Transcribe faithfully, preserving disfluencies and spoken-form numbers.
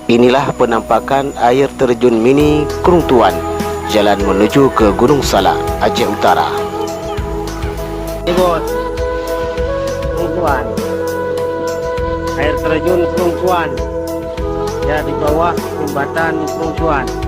Inilah penampakan air terjun mini Krung Tuan, jalan menuju ke Gunung Salak, Aceh Utara. Ini, Bos. Krung Tuan. Air terjun Krung Tuan. Ya, di bawah jembatan Krung Tuan.